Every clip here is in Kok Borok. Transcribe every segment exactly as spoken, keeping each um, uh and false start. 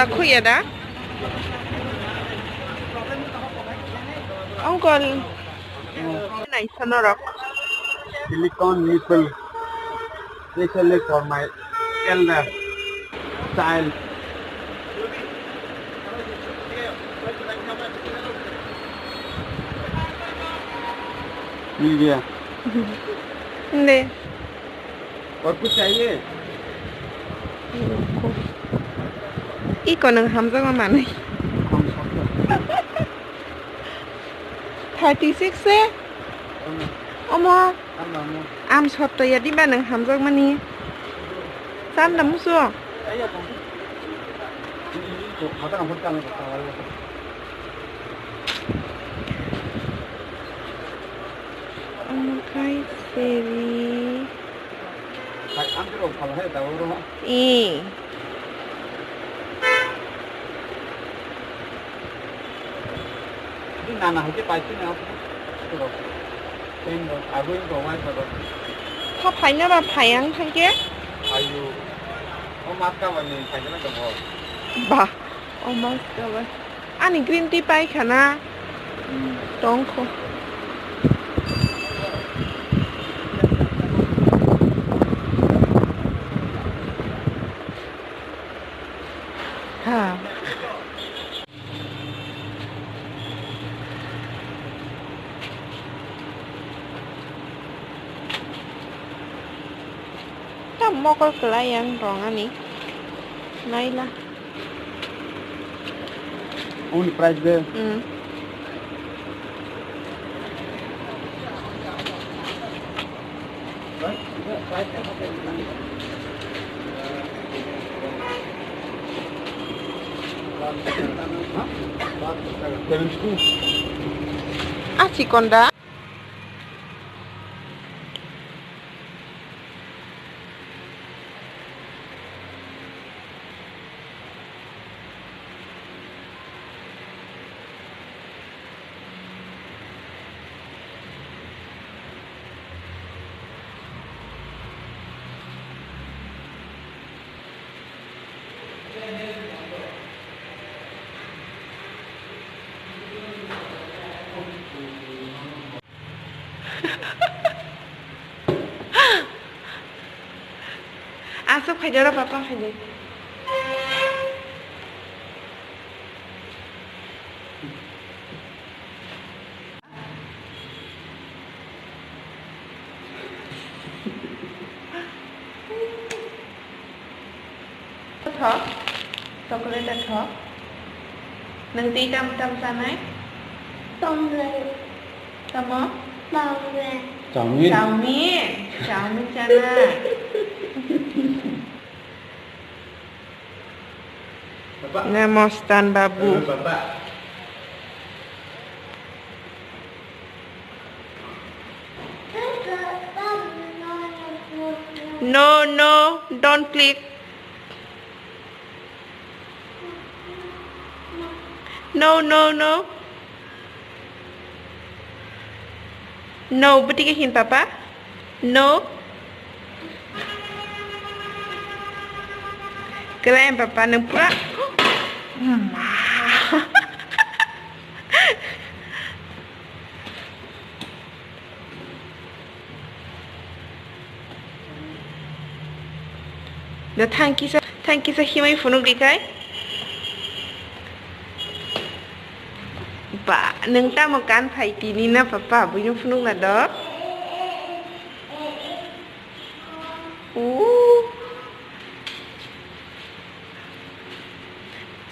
Khuya da? Uncle. Nai sonorok. Silicone nipple. Specially for my elder child. मिल गया। दे। और कुछ चाहिए? Iko nwng hamjakma manwi. Thirty six se? Omo. Am sotto ya diba nwng hamjakmani. Chanda musu. Omo khai seri. Ee. Nana hai khe pai sini ako. Pen do, abo ing ko wai ko do. Tha phaina ba phai ang thang khe? Ayu. O maska ba ni phaina na ko. Ba, o maska ba. Ani green tea pai khana. Tongkho. Ha. Ta mokol kwlai yang rong ani. Naila. Own price de. Hmm. Ah, chikon da. Aswk phaidi oro papa phaidi. Tho, chocolate tho. Nwng twi tam tam chanai? Tomle. Tamo? Tomle. Chowmin. Chowmin. Chowmin chanai. Papa. Namo Stan Babu. Eh, papa. No, no, don't click. No, no, no. No, bwtwi khe hin papa? No. Kwlai papa nwng pura. Ma. Da thang kisa, thang kisa himwi phunuk di khai. Ba, nwng tamo kan phai tini na papa, buino phunuk na do. Ooh.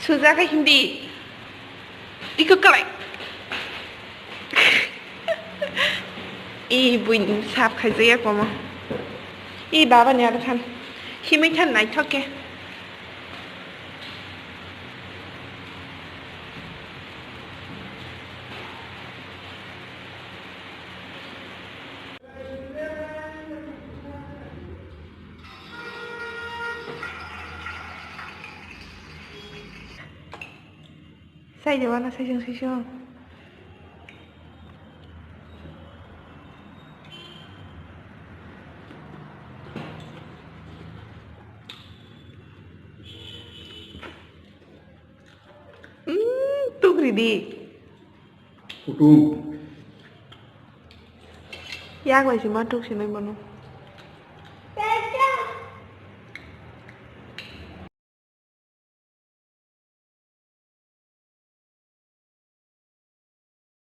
Suja khai hindi. Iko kalai. I buin sap khai jaya komo. I baba ni ada than. Himai than naithok khe. Sai de wana sai jeng sai jeng. Ridi. Kutung. Yak bai se ma tuk sinai bono.